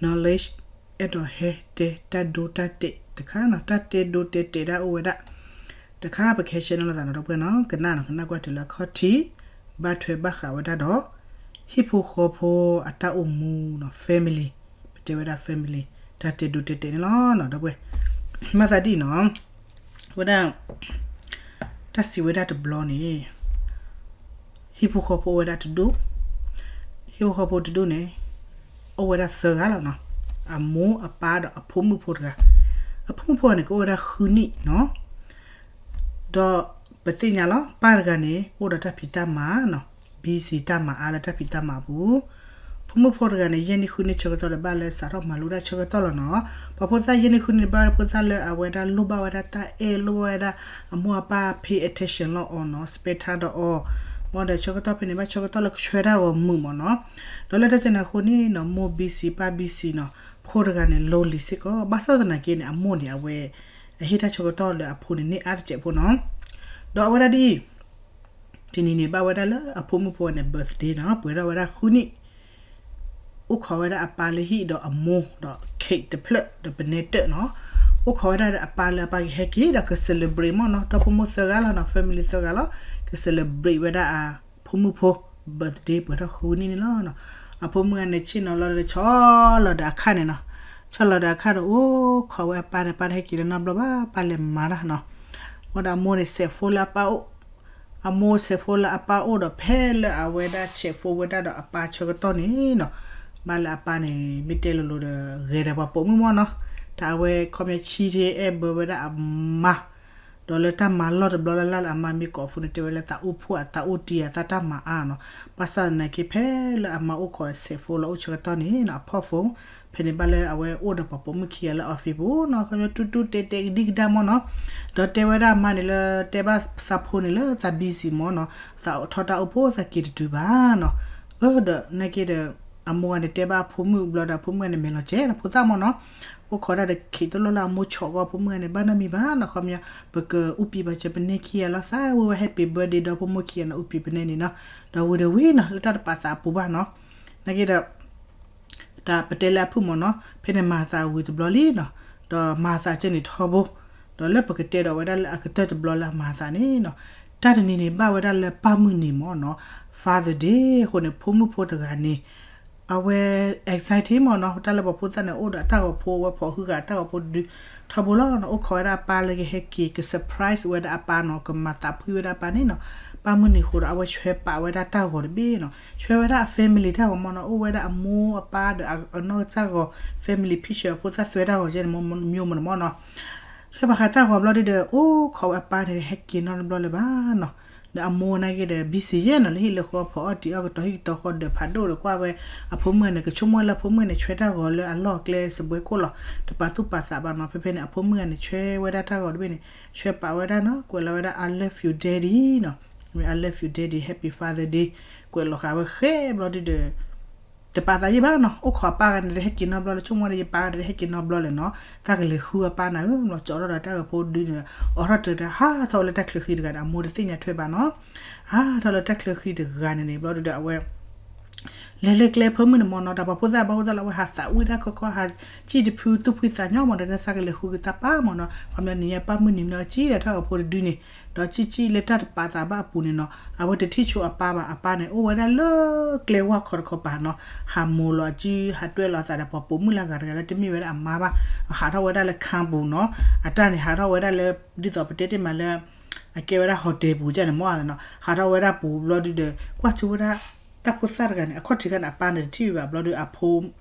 knowledge အဲၣ်ဒိးဟဲတဲတၢ်ဒိတၢ်တဲာ်တခါနီၤ, တၢ်တဲဒိတဲာ်တဲာ်ဒၣ်အိၣ်ဝဲဒၣ်တခါ ပကဟဲ share န့ၢ်လိာ်သးနီၤ ဒီပုၢ်ဝဲၢ်နီၤ, ကနၣ်နီၤ ကနၣ်ကွၢ်တုၤလၢအခီၣ်ထံး, ဘၣ်ထွဲဘၣ်ဃးဝဲဒၣ်ဒီး ဟံၣ်ဖိဃီဖိအတၢ်အိၣ်မူနီၤ, family, ပတဲဝဲဒၣ် family, တၢ်တဲဒိတဲာ်တဲာ်န့ၣ်လီၤနီၤ ဒီပုၢ်ဝဲၢ်, မၤသးဒ်အံၤနီၤ ဝဲဒၣ် တၢ်စံးဝဲဒၣ်တဘျီန့ၣ် ဟံၣ်ဖိဃီဖိအိၣ်ဝဲဒၣ်တဒူၣ်, ဟံၣ်ဖိဃီဖိတဒူၣ်န့ၣ် အိၣ်ဝဲဒၣ်သၢဂၤလီၤနီၤ, အမိၢ်အပၢ်ဒီးအဖိမုၣ်ဖိတဂၤ, အဖိမုၣ်ဖိန့ၣ် ကအိၣ်ဝဲဒၣ်ဃုနံၣ်နီၤ, ဒီးပသ့ၣ်ညါလီၤ ပၢ်တဂၤန့ၣ် အိၣ်ဒီးတၢ်ဖံးတၢ်မၤနီၤ, busy တၢ်မၤအါလၢတၢ်ဖံးတၢ်မၤအပူၤ, ဖိမုၣ်ဖိတဂၤန့ၣ် ယဲၢ်နံၣ်ဃုနံၣ်ဆၢကတီၢ်ဒီးဘၣ်လၢစးထီၣ်မၤလိတၢ်ဆၢကတီၢ်လီၤနီၤ, ပှၤဖိသၣ်ယဲၢ်နံၣ်ဃုနံၣ်န့ၣ် ဘၣ်ဝဲဖိသၣ်လၢအဝဲဒၣ်လိၣ်ဘၣ်ဝဲဒၣ်တၢ်အဲၣ် လိၣ်ဘၣ်ဝဲဒၣ် အမိၢ်အပၢ် pay attention လီၤအီၤနီၤ, spend time ဒီးအီၤ, မ့ၢ်ဒီးဆၢကတီၢ်ဖဲန့ၣ် ဘၣ်ဆၢကတီၢ်လၢကဆှၢတၢ်ဂီၤမုာ်မ့ၢ်နီၤ, ဒီးလၢတၢ်စဲန့ၣ်အဃိန့ၣ်နီၤ မိၢ် busy ပၢ် busy နီၤ, ဖိတဂၤန့ၣ် lonely စ့ၢ်ကီး, ဘၣ်ဆၣ်သနာ်က့န့ၣ် အမိၢ်န့ၣ် အဝဲ အဟ့ၣ်တၢ်ဆၢကတီၢ်လၢအဖိန့ၣ်န့ၢ်အါတစဲးဖိနီၤ, ဒီးအဝဲဒၣ်ဒ်အံၤ တနံၤန့ၣ် ဘၣ်ဝဲဒၣ်လၢအဖိမုၣ်ဖိဝဲန့ၣ် birthday နီၤ, ပှဲၤထီၣ်ဝဲဒၣ်ဃုနံၣ်, အိၣ်ခိးဝဲဒၣ်အပၢ်လၢဟံၣ်ဒီးအမိၢ်ဒီး cake တဖျၢၣ်ဒီးပနဲတၢၣ်နီၤ, အိၣ်ခိးဝဲဒၣ်ဒီးအပၢ်လၢအပၢ်ကဟဲက့ၤဒီးက celebrate မ့ၢ်နီၤ, ဒီဖိမိၢ်သၢဂၤလီၤနီၤ, family သၢဂၤလီၤ, က celebrate ဝဲဒၣ်အဖိမုၣ်ဖိ birthday ပှဲၤထီၣ်ဃုနံၣ်န့ၣ်လီၤနီၤ, အဖိမုၣ်ဂၤန့ၣ် ဆ့ၣ်နီၤလီၤဒီးဆီၣ်လီၤဒီးအခါန့ၣ်နီၤ, ဆီၣ်လီၤဒီးအခါဒီး အိၣ်ခိးဝဲအပၢ်ဒီး ပၢ်တဟဲက့ၤလၢနီတဘျီဘၣ်, ပၢ်လဲၤမၤတၢ်နီၤ, ဝဲဒီးအမိၢ်န့ၣ် ဆဲးဖိလၢအပၢ်အိၣ် အမိၢ်ဆဲးဖိလၢအပၢ်အိၣ်ဒီး ဖဲလၢအဝဲဒၣ်ဆဲးဖိဝဲဒၣ်ဒီးအပၢ်ဆၢကတီၢ်န့ၣ်နီၤ, ဘၣ်လၢအပၢ်န့ၣ် မ့ၢ်တဲလိၤလိၤဒီး ဂဲၤဒီးပှၤပိာ်မုၣ်မ့ၢ်နီၤ, တၢ်အဝဲခီပညီဆံတ့အဲၣ်ဘၢဝဲဒၣ်အမါ ဒီးလၢတၢ်မၤလီၢ်တဘျီလၢ်လၢ်လၢအမါမ့ၢ်ကိး phone န့ၣ် တဲဝဲလၢသးအိၣ်ဖှိၣ်အသးအိၣ်တံၢ်အသးတၢ်မၤအါနီၤ, ဘၣ်ဆၣ်သနာ်က့ဖဲလၢအမါအိၣ်ခိးဒီးဆဲးဖိလၢအိၣ်ဆၢကတီၢ်န့ၣ်နီၤ အဖီၣ် phone, ဖဲန့ၣ်ဘၣ်လၢအဝဲအိၣ်ဒီးပှၤပိာ်မုၣ်ခံဂၤလၢ office ပူၤနီၤ, ခီပညီတူၢ်တူၢ်တဲာ်တဲာ်ကဒံကဒါမ့ၢ်နီၤ, ဒီးတဲဝဲဒၣ်အမါန့ၣ်လၢ တဲဘၣ်သးဖိန့ၣ်လၢသး busy မ့ၢ်နီၤ, သးထီၣ်တၢ်အိၣ်ဖှိၣ်သးက့ၤတတုၤဘၣ်နီၤ, အၢ ဒီးနာ်က့ဒီး အမိၢ်ဂၤန့ၣ်တဲဘၣ်အဖိမုၣ်ဘျီဒီး အဖိမုၣ်ဂၤန့ၣ် မဲာ်လီၤကဲနီၤ ဖိသၣ်မ့ၢ်နီၤ, အိၣ်ခိးဒၣ်ဒီး cake တလိၣ်လၢအမိၢ်ဆီးကီး အဖိမုၣ်ဂၤန့ၣ် ဘၣ်နီတမံၤဘၣ်နီၤ, ခီပညီ ပကအူပံၤပာ်စၢၤပနဲခံဂၤလီၤ, သးဝံၣ်ဝဲ happy birthday ဒီးဖိမုၣ်ခံဂၤန့ၣ် အူပံၤပနဲန့ၣ်နီၤ, ဒီးဝံၤဒီးဝံၤနီၤ လၢတၢ်တပာ်သးအပူၤဘၣ်နီၤ, နာ်က့ဒီး တၢ်ပတဲလၢအဖုၣ်မ့ၢ်နီၤ, ဖဲန့ၣ်မၤသးဝံၤတဘျီလံနီၤ, ဒီးမၤသးကဲန့ၣ်ထီဘိ, ဒီးလၢပကတဲဒီးဝဲဒၣ်လၢအကတၢၢ်တဘျီလၢအမၤသးန့ၣ်နီၤ, တၢ်တနံၤန့ၣ် ဘၣ်ဝဲဒၣ်လၢပၢ်မုၢ်နံၤမ့ၢ်နီၤ, Father Day အဃိန့ၣ် ဖိမုၣ်ဖိတဂၤန့ၣ် အဝဲ excited မ့ၢ်နီၤ, တၢ်လၢပှၤဖိသၣ်န့ၣ် အိၣ်ဒီးအတၢ်ဂီၤဖိ အဝဲဖိးဟုဂၤအတၢ်ဂီၤဖိတဒု ထီဘိလီၤနီၤ, အိၣ်ခိးဝဲဒၣ်အပၢ်လၢကဟဲက့ၤ က surprise ဝဲဒၣ်အပၢ်နီၤ, ကမၤသးဖှံဝဲဒၣ်အပၢ်န့ၣ်နီၤ, ပၢ်မုၢ်နံၤအဃိဒီး အဝဲဆွဲပာ်ဝဲဒၣ်တၢ်ဂီၤတဘ့ၣ်နီၤ, ဆွဲဝဲဒၣ်အ family တၢ်ဂီၤမ့ၢ်နီၤ, အိၣ်ဝဲဒၣ်အမိၢ်အပၢ်ဒီးအနီၢ်ကစၢ် family picture အဖိသၣ်သွဲတၢ်ဂီၤကဲန့ၣ် မျိုးမ့ၢ်နီၤ, ဆွဲပာ်ဃာ်တၢ်ဂီၤဘျီဒုဒီး အိၣ်ခိးဝဲအပၢ်န့ၣ် ဟဲက့ၤနီတဘျီလၢၤဘၣ်နီၤ, ဒီးအမိၢ်နာ်က့ဒီး busy ယဲၢ်နီၤ လၢဟံၣ်လၢဃီ ဖီအီၣ်တံၤအီၣ် ကတီၤဟံၣ်ကတီၤဃီ ဒၢးဖးဒိၣ်ဒီးကွၢ်ဝဲ အဖိမုၣ်ဂၤန့ၣ် ကဆိကမိၣ်လၢအဖိမုၣ်ဂၤန့ၣ် ဆွဲတၢ်ဂီၤလၢအလီၢ်အကျဲစပွဲခိၣ်လီၤ, တပာ်သူၣ်ပာ်သးဘၣ်နီၤ, ဖဲဖဲန့ၣ် အဖိမုၣ်ဂၤန့ၣ် ဆွဲဝဲဒၣ်တၢ်ဂီၤတဘ့ၣ်န့ၣ် ဆွဲပာ်ဝဲဒၣ်နီၤ, ကွဲးလီၤဝဲဒၣ် I love you daddy နီၤ, I love you daddy, happy Father Day, ကွဲးလီၤဃာ်ဝဲဃဲဘျီဒုဒီး တပာ်သးယံာ်ဘၣ်နီၤ, အိၣ်ခိးအပၢ်ဂၤန့ၣ် တဟဲက့ၤနီတဘျီလၢၤ, ဆိကမိၣ်ဒီး ယပၢ်ဂၤန့ၣ် တဟဲက့ၤနီတဘျီလၢၤနီၤ, တၢ်ကလဲၤဃုအပၢ်နၤဧၢ, ဘျီကၠီထီၣ်ဒီးတၢ်ဂီၤဖိဒုန့ၣ်, အိးထီၣ်တၢ်ဒီး ဟးထီၣ်လၢတၢ်ချၢဃံတဂၤန့ၣ် အမိၢ်တသ့ၣ်ညါထွဲဘၣ်နီၤ, ဟးထီၣ်လၢတၢ်ချၢဃံတဂၤန့ၣ်န့ၣ် ဘျီဒုဒီး အဝဲ လဲၤလၢကျဲဖိမုၣ်န့ၣ်မ့ၢ်နီၤ, တၢ်ပှၤဖိသၣ်ဘၣ်ဖိသၣ်လၢအဝဲဟးသးဝံၣ်တၢ်ခီခီ ဟးစံၣ်တဖုသူၣ်ဖှံသးညီမ့ၢ်နီၤ, တၢ်သးကလဲၤဃုက့ၤတၢ်ပၢ်မ့ၢ်နီၤ, ခီပညီနံၤညါပၢ်မုၢ်နံၤမ့ၢ်နီၤ စံၣ်ဒီးတၢ်ဂီၤဖိတဒုန့ၣ်, ဒီးစံၣ်စံၣ်လၢတၢ်တပာ်သးဘၣ်အပူၤန့ၣ်နီၤ, အဝဲတထံၣ်ဆိအပၢ်ဘၣ်, အပၢ်န့ၣ် အိၣ်ဝဲဒၣ်လၢကျဲဝါခီတခီပၤနီၤ, ဟးမိၤလီၤအစု ဟးတွဲလီၤအသးဒီးပှၤပိာ်မုၣ်လၢအဂၤတဂၤလၢတမ့ၢ်ဝဲဒၣ်အမါဘၣ်, ဟးထီၣ်ဝဲဒၣ်လၢခါပူၤနီၤ, အတၢ်န့ၣ် ဟးထီၣ်ဝဲဒၣ်လၢ ဒ်သိးပတဲတ့ၢ်မးလၢ အကဲဝဲဒၣ် hotel ပူၤကန့ၣ်မ့ၢ်နီၤ, ဟးထီၣ်ဝဲဒၣ်ပူၤဘျီဒုဒီး ကွၢ်ဆိဝဲဒၣ် တၢ်ဖိသၣ်တဂၤန့ၣ် အခီၣ်ထံးခါန့ၣ် အပၢ်န့ၣ်တထံၣ်ဝဲဘၣ်ဘျီဒု အဖိ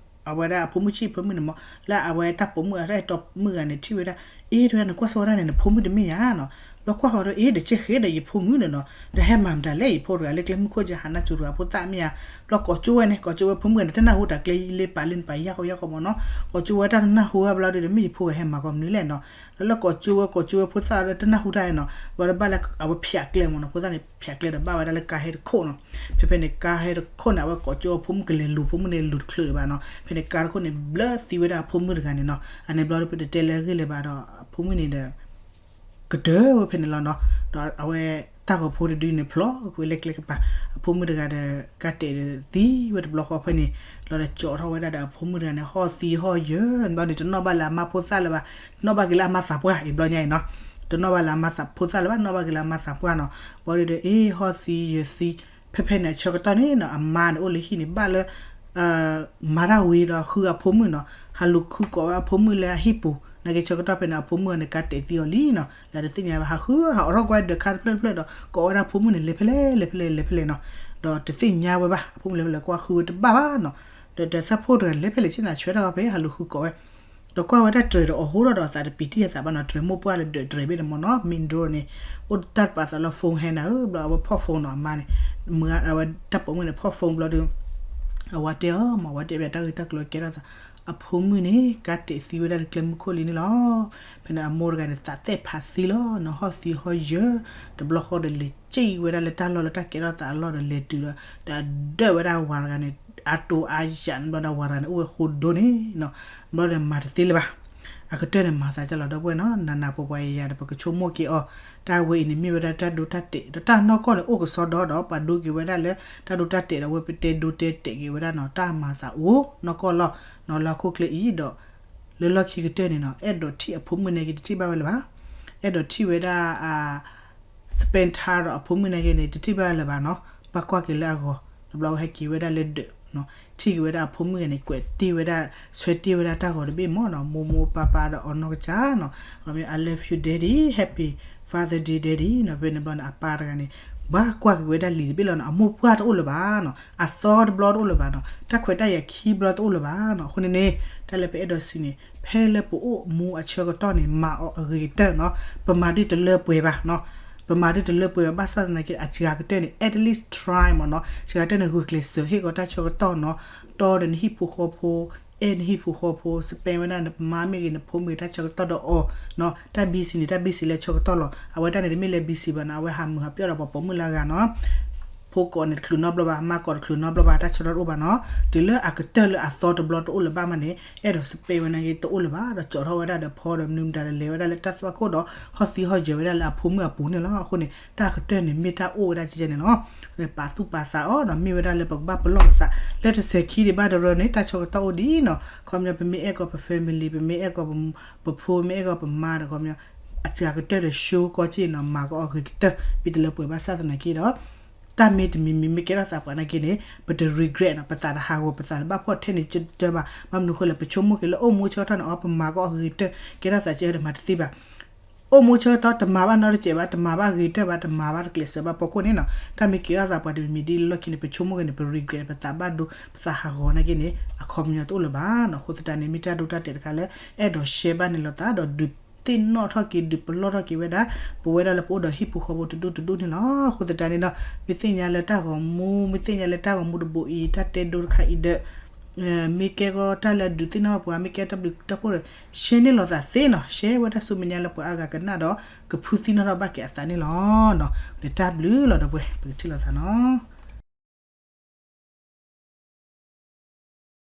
အဝဲဒၣ်အဖိမုၣ်ဆံးဖိမုၣ်န့ၣ်မ့ၢ် လၢအဝဲတၢ်ပိာ်မုၣ်အတၢ်အဲၣ်တီမုၣ်ဂၤန့ၣ်ထံၣ်ဝဲဒၣ်, အ့ တဝဲဒၣ်န့ၣ် ကွၢ်ဆိဝဲဒၣ်န့ၣ် နဖိမုၣ်တမ့ၢ်ဧါနီၤ, ဘျီကွၢ်ဃီၤဒီး အ့ ဒီးကဲဃဲဒီးယဖိမုၣ်န့ၣ်နီၤ, ဒီးဟဲမၤမတၤလဲၣ် ယဖိတဂၤလၢကျဲမုၢ်ခိၣ်ကဟးနၢ်စူၤတဂၤဖိသၣ်မ့ၢ်ဧါ, ဘျီကိးကၠိဝဲန့ၣ် ကိးကၠိဝဲဖိမုၣ်ဂၤန့ၣ် တနၢ်ဟူတၢ်ကျဲလၢပာ်လၢန့ၣ် ပာ်ယၢ်ကီယၢ်ကီမ့ၢ်နီၤ, ကိးကၠိဝဲတၢ်တနၢ်ဟူဝဲဘျီဒုဒီး မ့ၢ်ယဖိဂၤဟဲမၤကီမနုၤလဲၣ်နီၤ, ဒီးလၢကိးကၠိဝဲ ကိးကၠိဝဲဖိသၣ်ဒီးတနၢ်ဟူတၢ်နီၤ, ဘျီဒီးဘၣ်လၢအဝဲဖျးကျဲမ့ၢ်နီၤ, ဖိသၣ်န့ၣ်ဖျးကျဲဒီး ဘၣ်ဝဲဒၣ်လၢကါဟဲတခိၣ်နီၤ, ဖဲဖဲန့ၣ် ကါဟဲတခိၣ်န့ၣ် အဝဲကိးကၠိဝဲဖိမုၣ်ကလဲၤလူၤ ဖိမုၣ်န့ၣ်လူၤတချုးဘၣ်နီၤ, ဖဲန့ၣ် ကါတခိၣ်န့ၣ် ဘျၢသံဝဲဒၣ်အဖိမုၣ်တဂၤန့ၣ်နီၤ, အန့ၣ်ဘျီဒီး ပတတဲလၢအဂ့ၢ်လၢၤဘၣ်ဒီး ဖိမုၣ်န့ၣ်ဒီး ကတၢၢ်ဝဲဖဲန့ၣ်လီၤနီၤ, ဒီးအဝဲ တၢ်ဂီၤဖိတဒုန့ၣ် ဖျိကွံာ်လၢကျဲကပၤ, အဖိမုၣ်တဂၤဒီး ကါတဲာ်ဒီးသံဝဲတဘျီဃီဖဲန့ၣ်, ဘျီဒီးကၠီထီၣ်ဝဲဒၣ်ဒီးအဖိမုၣ်တဂၤန့ၣ် ဟီၣ်သံဟီၣ်ယၢၤ, ဘျီန့ၣ် တနီၣ်ဘၣ်လၢအမါဖိသၣ်လၢၤဘၣ်, နီၣ်ဘၣ်က့ၤလၢအမါသးပှၢ်အံၤ ဘျီညါအံၤနီၤ, တနီၣ်ဘၣ်လၢအမါသးဖိသၣ်လၢၤဘၣ်, နီၣ်ဘၣ်က့ၤလၢအမါသးပှၢ်နီၤ, ဘျီဒီး အ့ ဟီၣ်သံယၢၤသံ, ဖဲဖဲန့ၣ်အဆၢကတီၢ်န့ၣ်နီၤ အမါန့ၣ်အိၣ်လၢဟံၣ်န့ၣ် ဘၣ်လၢ မၤတၢ်ဝံၤဒီးဃုအဖိမုၣ်နီၤ, ဟးလူၤဃုကိးဝဲအဖိမုၣ်လၢအဟံၣ်ပူၤ, နာ်က့ဆၢကတီၢ်ဖဲန့ၣ် အဖိမုၣ်အီၤန့ၣ် ကါတဲာ်သံအီၤလံနီၤ, လၢတသ့ၣ်ညါဘၣ် ဟးဃု ဟးအိးထီၣ်ကွၢ်ဒၢးခါတဖျၢၣ်တဖျၢၣ်ဒီး ကိးဝဲဒၣ်အဖိမုၣ်န့ၣ် လဲၤဖဲလဲၣ် လဲၤဖဲလဲၣ် လဲၤဖဲလဲၣ်နီၤ, ဒီးတသ့ၣ်ညါဝဲဘၣ် အဖိမုၣ်လဲၤဖဲလဲၣ် ကွၢ်ဃုဝဲတဘၣ်ဘၣ်နီၤ, ဒီးဒီးသၣ်ဖိတဂၤန့ၣ် လဲၤဖဲလဲၣ်ဆ့ၣ်နီၤ ဆွဲတၢ်ဂီၤဖဲ ဟးလူၤဃုကိးဝဲ ဒီးကွၢ်ဝဲဒၣ်တြဲၤဒီးအီၣ်ဟိထီၣ်ဒီးအသးတပံၤတံၢ်အသးဘၣ်နီၤ, တြဲၤမိၢ်ပှၢ်လၢဒၢးတြဲၤဘ့ၣ်န့ၣ်မ့ၢ်နီၤ, main doorန့ၣ် အိၣ်တၢ်တပာ်သးလၢ phone ဟဲနၤဧၢ, ဘျီအဝဲဖီၣ် phone နီၤ အမါန့ၣ်, မ့ၢ်အဝဲတၢ်ပိာ်မုၣ်န့ၣ် ဖီၣ် phone ဘျီဒီး အဝၤတဲအီၤမ့ၢ် အဝၤတဲဘၣ်တၢ်ဂ့ၢ်တၢ်ကျိၤကဲထီၣ်သး, အဖိမုၣ်န့ၣ် ကါတဲာ်သံဝဲဒၣ်လၢကျဲမုၢ်ခိၣ်လံန့ၣ်လီၤ. ဖဲန့ၣ်အမိၢ်တဂၤန့ၣ် သးသ့ၣ်ဖးသံလီၤနီၤ, ဟီၣ်သံဟီၣ်ယၢၤ, တဘျီဃီဒီးလဲၤစံၣ်ဝဲဒၣ်လၢတၢ်လီၢ်လၢတၢ်ကဲထီၣ်သးအလီၢ်ဒီးလဲၤတုၤဒီး ဒီးဒၢးဝဲဒၣ်အဝၤတဂၤန့ၣ် အါတိၤအါယၢ်န့ၣ် ဘျီဒီးအဝၤတဂၤန့ၣ် အိၣ်ဝဲဃိဒိၣ်န့ၣ်နီၤ, ဘျီဒီးမၤတသ့လၢၤဘၣ် အကတၢၢ်န့ၣ်မၤသးဒ်လဲၣ်ဒီပုၢ်ဝဲၢ်နီၤ, နးနးပှဲၤပှဲၤယၤယၤဒီး ပကဆိကမိၣ်က့ၤအီၤ, တၢ်ဝဲအံၤန့ၣ် မ့ၢ်ဝဲဒၣ်တၢ်ဒိတၢ်တဲာ် ဒီးတၢ်နီၢ်ကီၢ်န့ၣ် အိၣ်ကစီဒီဒီး ပှၤဒိက့ၤဝဲဒၣ်လၢ တၢ်ဒိတၢ်တဲာ်ဒီး အဝဲပတဲဒိတဲတဲာ်က့ၤဝဲဒၣ်နီၤ, တၢ်မၤသးအိၣ်နီၢ်ကီၢ်လီၤနီၤ, လၢဟီၣ်ခိၣ်ချၢအံၤဒီး လၢလီၢ်ခံကတၢၢ်န့ၣ်နီၤ, အဲၣ်ဒိးထံၣ်အဖိမုၣ်န့ၣ်က့ၤ တထံၣ်ဘၣ်ဝဲလၢၤဘၣ်, အဲၣ်ဒိးထံၣ်ဝဲဒၣ် spend time ဒီးအဖိမုၣ်န့ၣ်က့ၤန့ၣ် တထံၣ်ဘၣ်လၢၤဘၣ်နီၤ, ဘၣ်ကွၢ်က့ၤလၢအဂီၤ, တဘျီဝဲဟဲက့ၤဝဲဒၣ်လၢဒၢးနီၤ, ထံၣ်က့ၤဝဲဒၣ်အဖိမုၣ်ဂၤန့ၣ် ကွဲးတ့ၢ်ဝဲဒၣ် ဆွဲတ့ၢ်ဝဲဒၣ်တၢ်ဂီၤတဘ့ၣ်မ့ၢ်နီၤ, မိၢ်မိၢ်ပၢ်ပၢ်ဒီးအီၤနီၢ်ကစၢ်နီၤ, ခီပညီ I love you daddy, happy Father Day daddy နီၤ, ဖဲန့ၣ်ဘျီန့ၣ် အပၢ်တဂၤန့ၣ် ဘၣ်ကွၢ်က့ၤဝဲဒၣ်လံာ်တဘ့ၣ်လီၤနီၤ, အမိၢ်ပှၢ်တအိၣ်လၢၤဘၣ်နီၤ, အသီတဘျီတအိၣ်လၢၤဘၣ်နီၤ, တၢ်ခွဲးတၢ်ယာ်ခံဘျီတအိၣ်လၢၤဘၣ်နီၤ, အဃိန့ၣ်န့ၣ် တၢ်လၢပအဲၣ်ဒိးစံးန့ၣ် ဖဲလၢပအိၣ်မူအဆၢကတီၢ်န့ၣ် မၤအီၤအဂ့ၤကတၢၢ်နီၤ, ပမၤဒုၣ်တလၢပှဲၤဘၣ်နီၤ, ပမၤဒုၣ်တလၢပှဲၤဘၣ် ဘၣ်ဆၣ်သနာ်က့ အစှၤကတၢၢ်န့ၣ် at least try မ့ၢ်နီၤ, စှၤကတၢၢ်န့ၣ် ဂုာ်ကျဲးစၢးဟ့ၣ်ကီးတၢ်ဆၢကတီၢ်နီၤ, တီဒီးနဟံၣ်ဖိဃီဖိ, အဲၣ်နဟံၣ်ဖိဃီဖိ, spend ဝဲဒၣ်နမါမ့ၢ်ဂ့ၤ နဖိမ့ၢ်ဂ့ၤ တၢ်ဆၢကတီၢ်ဒီးအီၤနီၤ, တၢ် busy န့ၣ် တၢ် busy လၢဆၢကတီၢ်လီၤ, အဝဲတၢ်န့ၣ်တမ့ၢ်လၢ busy ဘၣ်နီၤ, အဝဲဟးမုာ်ဟးပျီၢ်ဒီးပှၤပိာ်မုၣ်လၢအဂၤနီၤ ဖိကိးန့ၣ်တချုးနီတဘျီဘၣ်, မါကိးတချုးနီတဘျီဘၣ်, တၢ်ဆၢကတီၢ်တအိၣ်ဘၣ်နီၤ, တုၤလၢအကတၢၢ်လၢအသီတဘျီတအိၣ်လၢၤဘၣ်မးန့ၣ် အဲၣ်ဒိး spend ဝဲနာ်က့တအိၣ်လၢၤဘၣ်, ဒီးကၠီထီၣ်ဝဲဒၣ်ဒီးဖီဒီးမနုၤမတၤဒီးလဲၤဝဲဒၣ်လၢတၢ်သွၣ်ခိၣ်ဒီး ဟီၣ်သံဟီၣ်ယၢၤဝဲဒၣ်လၢအဖိမုၣ်အပူၤန့ၣ်လီၤ. အဃိန့ၣ် တၢ်ကတၢၢ်န့ၣ်မ့ၢ်တၢ်အိၣ်ဝဲဒၣ်ကဲကဲန့ၣ်လီၤ. ပာ်သူၣ်ပာ်သးအီၤဒီး မ့ၢ်ဝဲဒၣ်လၢပကဘၣ်ပလီၢ်ပသး လၢတစဲၤခံဒံးဘၣ်တရၢန့ၣ် တၢ်ဆၢကတီၢ်အိၣ်ဒံးနီၤ, ခီပညီ ပမ့ၢ်အဲၣ်ကီးပ family, ပမ့ၢ်အဲၣ်ကီး ပဖိ မ့ၢ်အဲၣ်ကီးပမါဒီး ခီပညီ အစှၤကတၢၢ်ဒီး show ကီက့ၢ်နီၤ, မၤကအီၤဂ့ၤကတၢၢ် မ့ၢ်တလၢပှဲၤဘၣ်ဆၣ်သနာ်က့ဒီး တၢ်မ့ၢ်တမံၤမံၤမ့ၢ်ကဲထီၣ်သးပှၤနာ်က့န့ၣ် ပတ regret နီၤ, ပသးတဟးဂီၤ ပသးတဘၣ်ဖှီၣ်ထဲန့ၣ်ကတၢၢ်ဘၣ်. ဘၣ်မနုၤဃိလဲၣ် ပဆိကမိၣ်က့ၤလၢအိၣ်မူဆၢကတီၢ်န့ၣ် အီၤ ပမၤကအီၤဂ့ၤကတၢၢ် ကဲထီၣ်သးကဲဒီးမၤတသ့ဘၣ်. အိၣ်မူဆၢကတီၢ် တမၤဘၣ်နီတစဲးဘၣ်, တမၤဘၣ်ဂ့ၤကတၢၢ်ဘၣ်, တမၤဘၣ်တကျဲးစၢးဘၣ်ဖီခိၣ်န့ၣ်နီၤ, တၢ်မ့ၢ်ကဲထီၣ်သးပှၤတမံၤမံၤဒ်လၢလီၢ်ခံန့ၣ် ပဆိကမိၣ်က့ၤန့ၣ် ပ regret ပသးဘၣ်ဒိ ပသးဟးဂီၤနာ်က့န့ၣ် အခီပညီတအိၣ်လၢၤဘၣ်နီၤ. အဃိသတးန့ၣ် မ့ၢ်တၢ်ဒိတၢ်တဲာ်တခါလၢ အဲၣ်ဒိးရှဲဘၣ်န့ၣ်လီၤသးဒီး ဒုးသ့ၣ်နီၣ်ထီၣ်က့ၤ ဒုးပလီၢ်ထီၣ်က့ၤဝဲဒၣ် ပဝဲဒၣ်လၢပအိၣ်ဒီးဟံၣ်ဖိဃီဖိတဒူၣ်တဒူၣ်န့ၣ်လီၤ. အဃိသတးန့ၣ်ဒီး မ့ၢ်သ့ၣ်ညါလၢတၢ်ဂီၤမူ မ့ၢ်သ့ၣ်ညါလၢတၢ်ဂီၤမူတဘိးအံၤ တၢ်တဲဒိတခါအံၤဒီး မ့ၢ်ကဲကီတၢ်လၢဒုးသ့ၣ်နီၣ်ပှၤ မ့ၢ်ကဲတၢ်ဘျုးတၢ်ဖှိၣ်ဒီး share န့ၢ်လိာ်သးသ့နီၤ, share ဝဲဒၣ်ဆူမဲာ်ညါလၢပှၤအါဂၤကနၣ်ဒီး ကဖုသ့ၣ်နီၣ်ထီၣ်ဘၣ်က့ၤအသးန့ၣ်လီၤ. ဒီးတၢ်ဘျုးလီၤဒီးပှဲၤ ပကထံၣ်လိာ်သးနီၤ.